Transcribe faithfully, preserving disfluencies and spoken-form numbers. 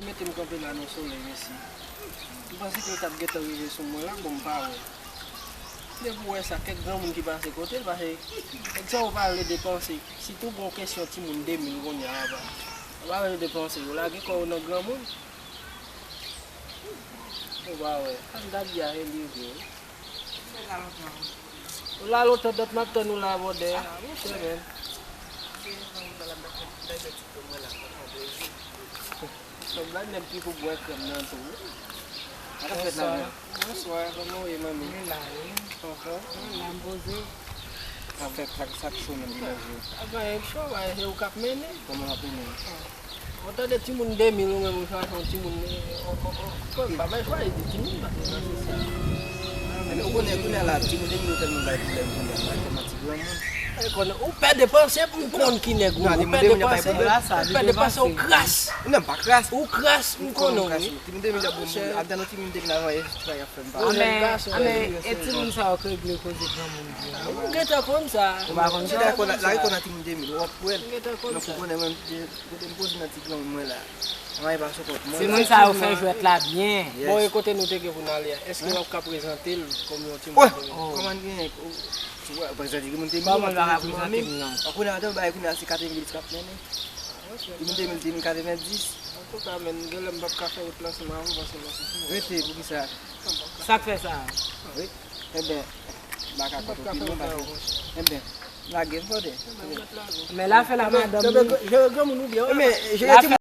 Mete m kanpe la nan solèy, mesye. M panse ke l t ap gentan rive sou mwen la, bon, m pa wè l. Depi w wè sa, kèk granmoun ki pase kote l, paske nèg sa yo pa vle depanse. Sitou gon kesyon timoun de mil kounye a, apa. Yo pa vle depanse, yo lage kò yo nan granmoun. Ou pa wè. An dat di a, e li vre, wi. Ou la lontan, dat m ap tann ou la, bòdè. Monchè, men. Sa black nèg ki pou bwè krèm nan tou. Sa k ap fèt la, bro? Bonswa, kòman w ye, manmi? Mwen la, wi. Anfòm? Mwen la, m poze. Sa fè sa, sa k cho menm, ki manje? Apa, e cho, ba, e ou k ap mennen. Kòman w ap mennen? Ou tande timoun de mil, ou menm ou chwazi yon timoun, eh, oh, oh, oh. Bon, m pa bay chwazi de timoun, paske nan se sa. Men ou konnen, kounye a la, timoun de mil ou tèlman bay pwoblèm kounye a, bay kòman ti granmoun. E konnen, ou pè depanse, m konn ki nèg ou, ou pè depanse, ou pè depanse, ou kras. Non, m pa kras. Ou kras, m konnen w, wi. Timoun de mil ap bon, ap tann yon timoun de mil avan, e travay ap fè m pa. Anmè, anmè, e timoun sa yo k regle koze granmoun di yo. Ou gentan konn sa. Ou pa konn sa? Lari konn, lari konn nan timoun de mil, w ap wè l. Ou gentan konn sa. Donk, ou konnen mwen, kote m poze nan ti granmoun mwen la. Anyen pa sou kont mwen. Timoun sa yo fè jwèt la byen. Bon, e kote nou te gen pou n ale a? Èske w ap ka prezante l kòm yon timoun de mil? Kòman gen, ou, ou prezante timoun de mil, ou ap prezante timoun manmi? Kòman l pa ka prezante m, non? Ou konnen adan bagay kounye a se katreven mil k ap mennen. Timoun de mil, de mil katrevendis. Antouka, men, genlè m p ap ka fè wout la ansanm avè w paske m nan sou sou. Rete, poukisa? Sa k fè sa? Wi. Enben, m pa ka konte opinyon paske, enben, lage m tande. Men l ap fè la madanm li. Jere granmoun ou byen, wi. Enben, jere timoun.